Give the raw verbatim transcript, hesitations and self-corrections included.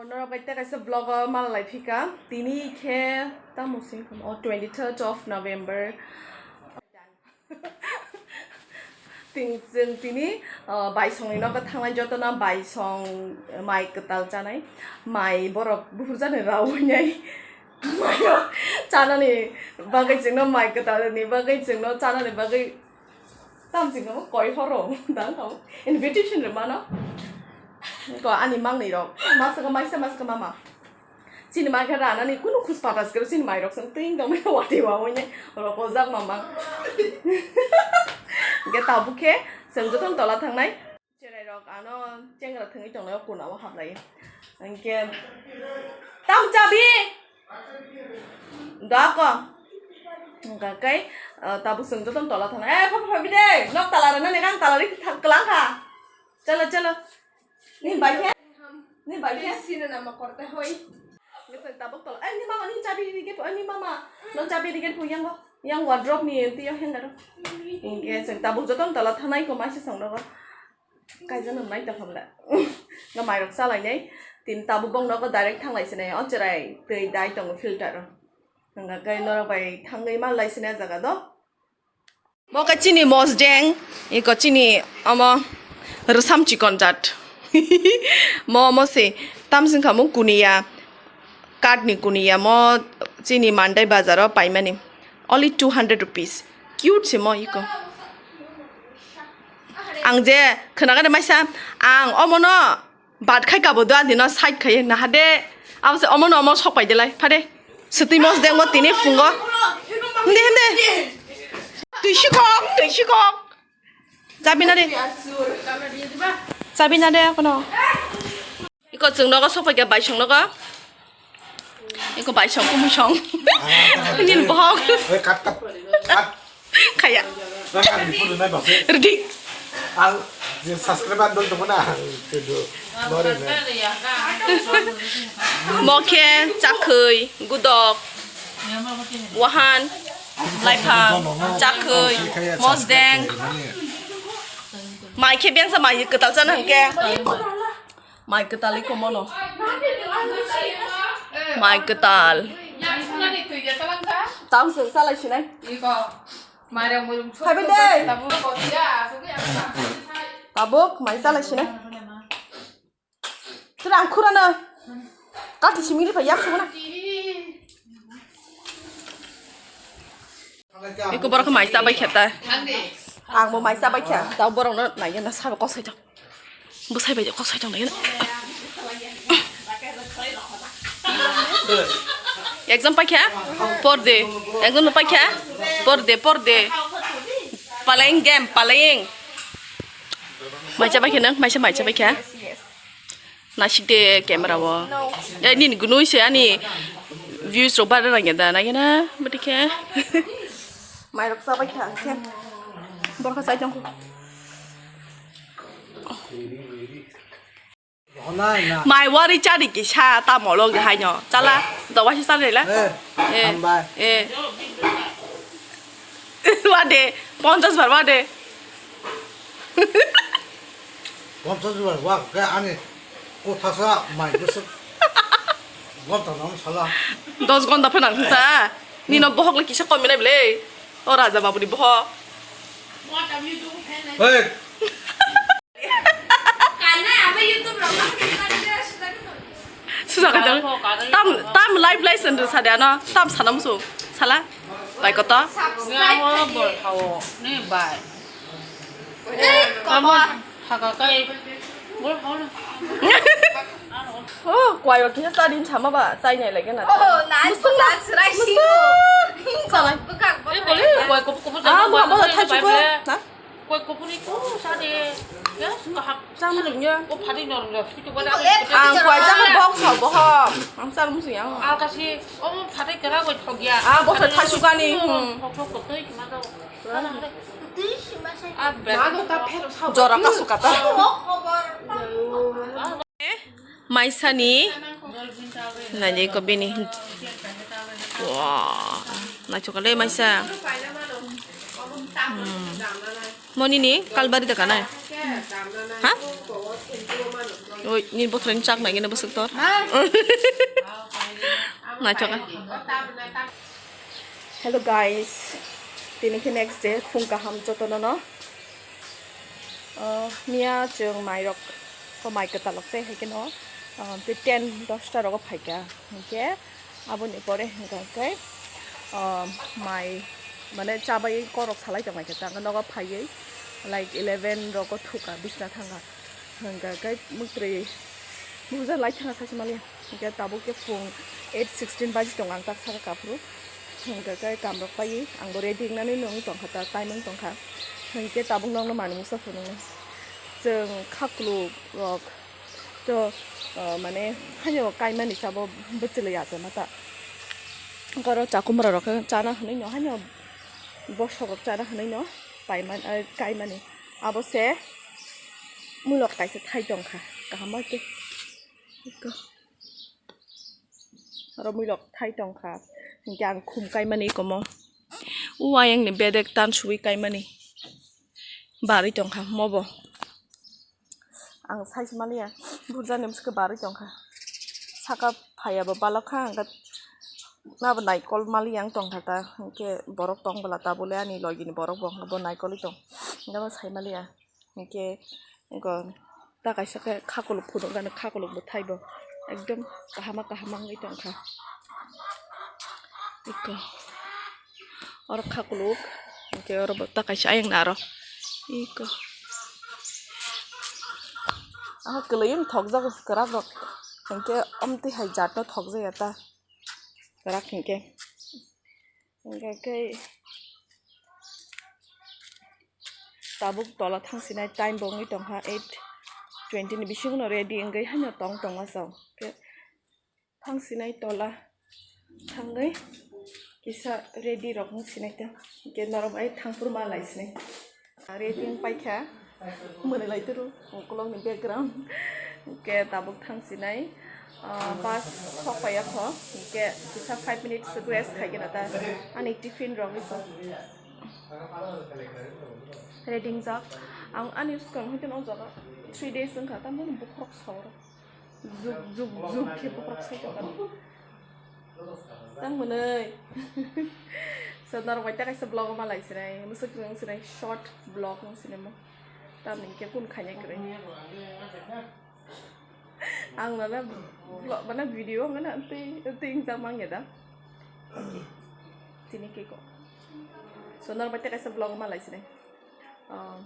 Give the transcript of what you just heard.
Norok bai tei kaisa vlog o mal lai phika. Tini khe tamo sing o twenty third of November. Ting, chwng tini, uh, baisongni nogo thangnai jotono baisong, mai kwtal chanai, mai borok buphurjani raui nai. Mai chanani bagwi chwngno mai kwtalni bagwi chwngno chanani bagwi tam chwngno koi horo dang tong invitation rw mano. Ko ani mangni rok masaka maisa masaka mama. Chini mai khe ranani kunu khus pata sikero chini mai rok song ting dong watwi wawi ne rok ojak mamang. Ge tabuk khe chwng jotono tola thangnai. Cherai rok ano chengra thangwi tongnai o kuna o hablai. Hingke tam chabi. Da ko. Hingka kai, eh, tabuk chwng jotono tola thangnai. Eh, pha pha de. Nok tala rana ne kang tala ri klang kha. Chalo chalo. Ni bai khe? Ni bai khe? Sino nama korte hoi. Ngising tabuk tolo. Eh, ni mama ni chabi rigit, eh, ni mama. Non chabi rigit pu yang go. Yang wardrobe ni enti yang hengaro. Ngising tabuk jotono tolo thanai ko maisa song rogo. Kaisa no nai ta hamla. No mairok salai nai. Tin tabuk bong nogo direct thanglai sinai. O cherai tei dai tongo filter. Nang kai norok bai thangwi mal lai sinai jaga do. Mo khe chini mosdeng, iko chini omo rwsam chikon jat. Mo, mo se tamsing khamung kuniya, card ni kuniya, mo chini Mandai bazar o paimani. Only two hundred rupees. Cute se mo iko. Ang je khwnagani maisa, ang omono Bat khai kabo do ani no side khai naha de. Abo se omo no omo sok pai de lai. Phade. Swtwi mosdeng mo tini phungo. Hinde, hinde. Twi sikok, twi sikok. Chabi na de. Chabi na de kono. Iko chwng nogo sok pai kha baisong nogo. Iko baisong kumusong. Nil bohok. Oi, kat, kat, kat. Khaya. Nang ani photo nai bakse. Ready. Ang je subscriber dol tongmana. Kedo. Bore na. Mokhe, chakhwi, gudok, wahan, laifang, chakhwi, mosdeng. Mai khe bengsa mai kwtal chana hwnkhe. Mai kwtal iko mono. Mai kwtal. Tam swng salai sinai. Phaibai dei. Tabuk mai salai sinai. Tura ang khurana. Kati simi ri phai yak khurana. Iko borok mai chabai khe ta. Ang bo mai chabai kha. Tao borok no nai na sabo kosai tong. Bwsai bai kok sai tong nai. Exam paikha? Porde. Exam no paikha? Porde, porde. Playing game, playing. Maisa paikha nang, maisa maisa paikha. Nasik de camera o. Eh, nini gunui se ani views rok bara nang da, nang na, bati khe. Mai rok sabai kha, khe. Borok sai tong. Mai wari chari kisa tamo log de haino. Chala, do wasi chari la. Eh, eh, hambai. Eh. Wade, ponchas bar wade. Ponchas bar wa ke ani kothasa mai bwswk gonta nam sala. Dos gonta phe nang ta. Nino bohok le kisa kom minai bele. O raja babuni bohok. Hey. Susa ka dong. Tam, tam live lesson ru sa de ano. Tam sana musu. Sala. Bai koto. Namo bol hao. Ni bai. Tamo thaka kai. Bol hao na. Oh, kwai o kisa din sama ba. Sai nai lagi na. Oh, na. Musung na. Sala. Bukak. Eh, bol. Kwai kupu kupu. Ah, ma bol thai chuko. Na. Koi kopuni ko sa de. Ya, suka hak. Chama dum ya. Ko phadi nor nor. Ang kwai chama box ha bohom. Ang char musu yang. Al kasi, o mo phadi kera koi thok ya. Ah, box thai sukani. Hmm. Thok thok ko tei ma do. Ah, be. Jora ka suka ta. Maisani naidi ko bini. Wah, naisok le maisa. Hmm. Moni ni kalbari da kanai. Ha? Oi, nini bothorni chak nai gini bwswk tor. Naithok. Hello guys, tini khe next day, phung kaham jotono no. Ah, miya chwng mairok, ko mai kwtalok chai hai kheno, ah, tei ten dosta rogo phaikha. Hinkhe aboni pore hinkha khe, ah, mai mane chabai korok salai tongmai khe ta nogo phaiwi like eleven rogo thuka bisna thangkha. Hinkha khe mwtrwi buja lai thangkha sachi maliya. Hinkhe tabuk khe phung eight sixteen baji tongo, ang tak saka kaphuru. Hinkhe khe kamrok paiwi angbo ready wngnani nung tongkha ta, time wng tongkha. Hinkhe tabuk nokno manwi mungsa phunuknai. Chwng khakluk rok to, ah, mane haino kaimani sabo bwchwlwi achama ta. Oro chakumra rok khe chana hwnwi no haino bosok rok chana hwnwi no paiman, ah, kaimani. Abo se mulok kaisa thai tongkha. Kaham khe. Iko. Oro mulok thai tongkha. Hinkhe ang khum kaimani ikomo. O ayang ni bedek tan suwi kaimani. Barwi tongkha mobo. Ang size maliya, burjani bwswk barwi tongkha. Saka phaiya bo balok kha, ang khe nabo naikol maliya ang tongkha ta. Hinkhe borok tong bwla tabule ani logi ni borok bo, bo naikol tong. Hinkhe bo sai maliya. Hinkhe ego ta kaisa khe khakolok phunukgani, khakolok bo thai bo. Ekdom kahama kahama wngwi tongkha. Eko. Oro khakolok, hinkhe oro bo ta kaisa ayang naro. Eko. Aha kwlwi wng thokjago kwrak rok. Hinkhe omtwi hai jat no thokjaya ta. Kwrak hinkhe. Hinkhe khe tabuk tola thangsinai time bo wngwi tongkha eight twenty ni bisingo no ready wngwi haino tong tongma chao. Khe thangsinai tola thangwi kisa ready rok wng sinai ta. Hinkhe norok bai thangphuru ma lai sinai. Ready wng paikha. Mwnwi lai turu ukulok ni background. Hinkhe tabuk thangsinai, ah, bus sok paiya kho. Hinkhe kisa five minutes rest khai gana ta. Ani tiffin rok wngkha. Ready wngjak. Ang ani swkang hwnkhe o jaga three days wngkha. Tamoni bukhuk rok sawi rok. Juk, juk, juk khe bukhuk sai tongkha. Tang mwnwi. So, norok bai ta kaisa vlog ma lai sinai. Mwswk wng sinai, short vlog wng sinai mo. Tamni khe kun khainai kwrwi. Ang nana vlog, mana video ang nana tei, tei wngjak mangya da. Tini khe ko. So, norok bai ta kaisa vlog ma lai sinai. Um,